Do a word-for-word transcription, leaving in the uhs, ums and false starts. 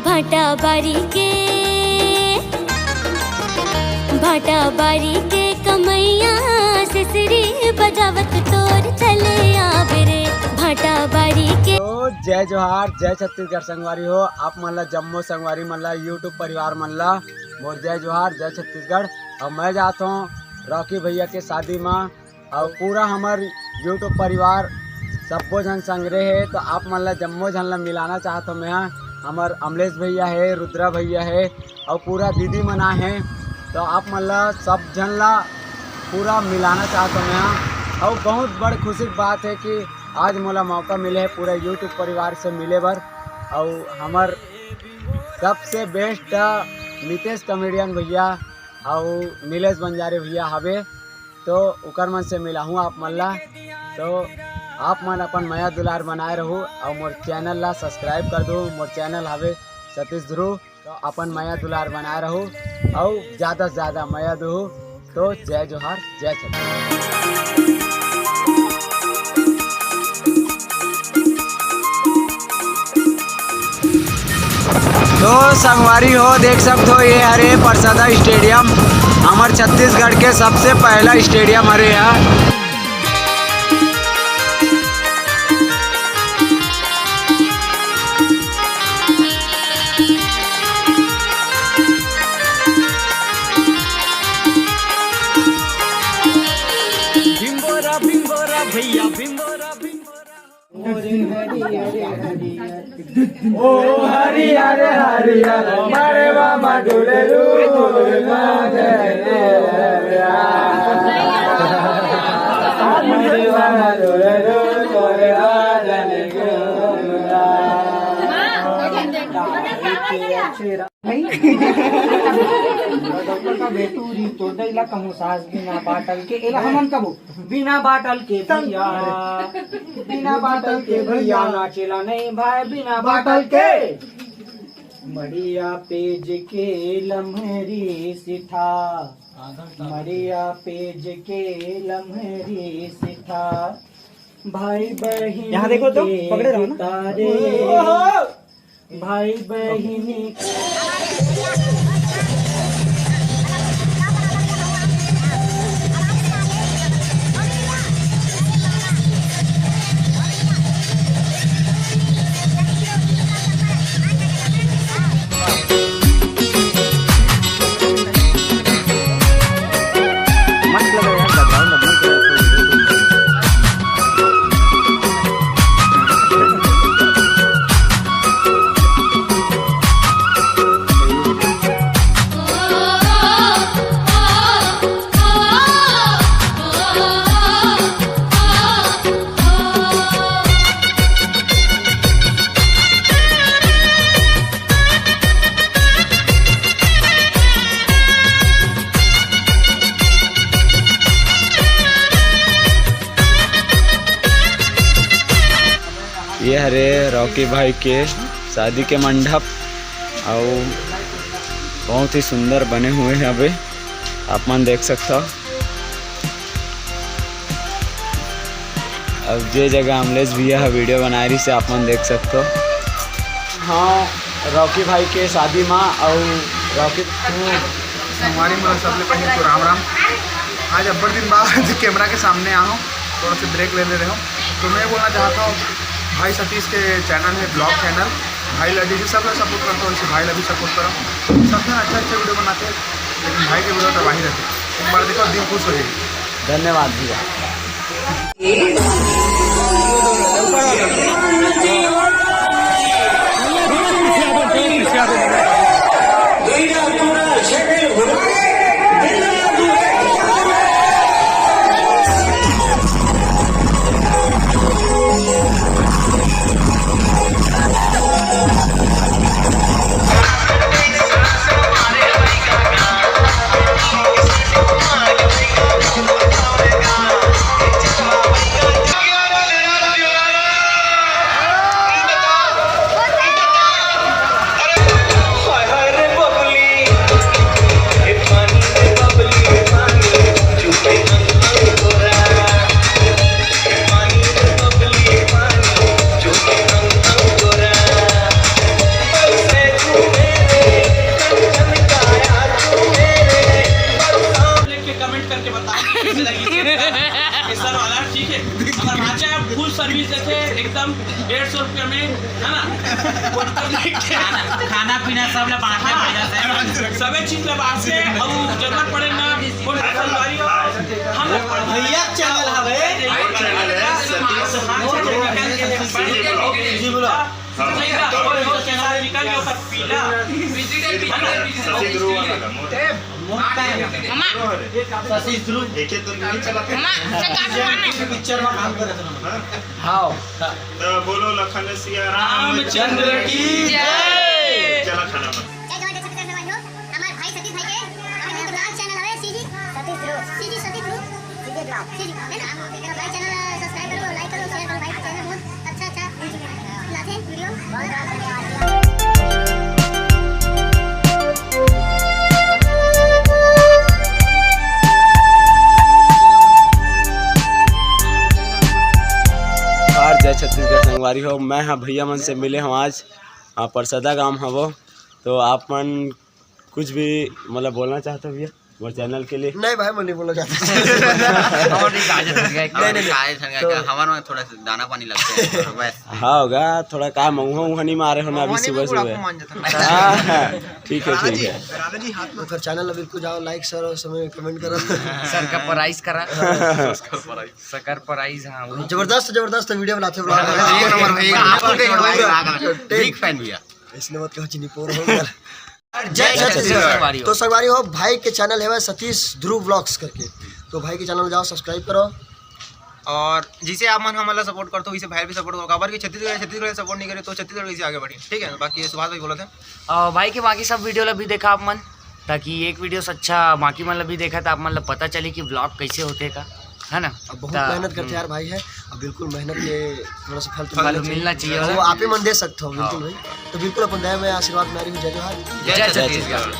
भाटा बारी के, भाटा बारी के कमैया, सिसरी बजावत तोर चले आवे रे। भाटा बारी के। तो जय जोहार, जय छत्तीसगढ़ संगवारी हो। आप मन ला, जम्मो संगवारी मन ला, YouTube परिवार मन ला मोर जय जोहार, जय छत्तीसगढ़। अउ मैं जात हूँ रॉकी भैया के शादी मा, अउ पूरा हमर YouTube परिवार सब्बो झन संगरे हे, तो आप मन ला, जम्मो झन ला मिलाना चाहत हूँ मैं। हमर अमलेश भैया हे, रुद्रा भैया हे, अउ पूरा दीदी मन आए हे, तो आप मन ला, सब झन ला पूरा मिलाना चाहत हूँ मैं। अउ बहुत बड़ खुशी के बात हे कि आज मोला मौका मिले हे पूरा YouTube परिवार से मिले बर। अउ हमर सबसे बेस्ट नितेश कॉमेडियन भैया अउ नीलेश बंजारे भैया हवे, तो ओकर मन से मिलाहूँ आप मन ला। तो आप मन अपन मया दुलार बनाए रहू अउ मोर चैनल ला सब्सक्राइब कर दू। मोर चैनल हवे सतीश ध्रुव, तो अपन मया दुलार बनाए रहू अउ ज्यादा से ज्यादा मया दू। तो जय जोहार, जय छत्तीसगढ़। तो संगवारी हो, देख सकत हो, ये हरे परसदा स्टेडियम, हमर छत्तीसगढ़ के सबसे पहला स्टेडियम हरे हा। भिंबोरा भिंबोरा भैया, भिंबोरा भिंबोरा। ओ हरियर हरियर मड़वा मा डोले रू, मड़वा मा डोले रू, तोरे आजन गुमरा। भाई। बेटू री तो दैला कहूँ सास बिना बाटल के, एला हमन कबो बिना बाटल के भैया, बिना बाटल के भैया नाचेला नहीं भाई, बिना बाटल के। मड़िया पेज के लम्हरी सिठा, मड़िया पेज के लम्हरी सिठा, भाई बहिनी यहाँ देखो तो, के पकड़े रहो ना। तारे। ओहो! भाई बहिनी। मस्त लग रहा है यार, background अब मस्त लग रहा है। ये हरे रॉकी भाई के शादी के मंडप, अउ बहुत ही सुंदर बने हुए हैं अबे, आप मन देख सकता हो। अब जे जगह अमलेश भैया ह वीडियो बनाए रहिस हे, आप मन देख सकत हो। हाँ, रॉकी भाई के शादी मा अउ रॉकी। तो संगवारी मन सबले पहले तो राम राम। आज अब्बड़ दिन बाद कैमरा के सामने आ हूँ, थोड़ा सा ब्रेक ले ले रहे हो। तो मैं बोलना चाहता हूँ, भाई सतीश के चैनल है, ब्लॉग चैनल, भाई लड्डू जी, सब लोग सपोर्ट करते हो, इसे भाई ला भी सपोर्ट करो। सब जन अच्छा अच्छा वीडियो बनाते हैं, लेकिन भाई के वीडियो तबाही रहते हैं। एक बार देखो, दिल खुश हो जाएगी। धन्यवाद भैया। एकदम डेढ़ सौ रुपया में, है ना? कोई दिक्कत नहीं। खाना पीना सब ला बांटना पड़ेगा सर। सबे चीज ला बांटते हैं, अब जरूरत पड़े ना, कोई संगवारी हो, हम लोग भैया चैनल हवे। और चैनल है सतीश। हाँ, चैनल है। जी बोलो। हाँ। नहीं, तो कोई और चैनल निकल गया, ओकर पीला। सतीश ध्रुव वाला मोर। मोटा है। मामा। सतीश ध्रुव। एक एक दिन नहीं चला। मामा, से काट मामा। पिक्चर में काम करे थे ना। हाँ। तो बोलो लखन सिया रामचंद्र की जय। चला खाना बना। जय जवान, जय छत्तीसगढ़ भाई हो। हमारे भाई सतीश भाई के, हमारे तो ब्लॉग चैनल है CG Satish Dhruv. CG Satish Dhruv. CG blog. CG, है ना? मेरा भाई चैनल सब्सक्राइब करो, लाइक करो, शेयर करो, भाई का चैनल बहुत अच्छा अच्छा लाते हैं वीडियो। और जय छत्तीसगढ़ संगवारी हो, मैं हाँ भैया मन से मिले हूँ आज, हाँ, परसदा गांव हवो, तो आप मन कुछ भी मतलब बोलना चाहते हो भैया मोर चैनल के लिए? नहीं भाई, मैं नहीं बोलना चाहता। और नहीं कहा जा सकता है, नहीं, नहीं, नहीं। कहा जा सकता है, तो हमारे में थोड़ा सा दाना पानी लगता है, बस। हाँ होगा, थोड़ा का मऊहा उहा नहीं मारे हो ना अभी सुबह सुबह। हाँ, हाँ, ठीक है, ठीक है। ओकर चैनल ला बिल्कुल जाओ, लाइक शेयर और समय कमेंट करो। सर का प्राइस करा। सकर प्राइस, हाँ, वो जबरदस्त, जबरदस्त वीडियो बनाते ब्लॉग। एक नंबर भाई, आप बिग फैन भैया। इसने मत कहो चीनी पोर हो गया। जय छत्तीसगढ़। तो संगवारी हो, भाई के चैनल है सतीश ध्रुव व्लॉग्स करके, तो भाई के चैनल जाओ सब्सक्राइब करो। और जिसे आप मन हमन ला सपोर्ट करते हो, वैसे भाई भी सपोर्ट करो। काबर कि छत्तीसगढ़, छत्तीसगढ़ सपोर्ट नहीं करे तो छत्तीसगढ़ कैसे आगे बढ़ी, ठीक है? बाकी ये सुभाष भाई बोला था। और भाई के बाकी सब वीडियो ला भी देखा आप मन, ताकि एक वीडियो से अच्छा बाकी मन ला भी देखा, तो आप मन ला पता चली कि व्लॉग कैसे होते का, है ना? अब बहुत मेहनत करते यार भाई है, अब बिल्कुल मेहनत के थोड़ा सा फल तो फल मिलना चाहिए, वो आप ही मन दे सकते हो, बिल्कुल भाई। तो बिल्कुल अपन दया में आशीर्वाद में आ रही हूँ। जय जोहार। जय छत्तीसगढ़।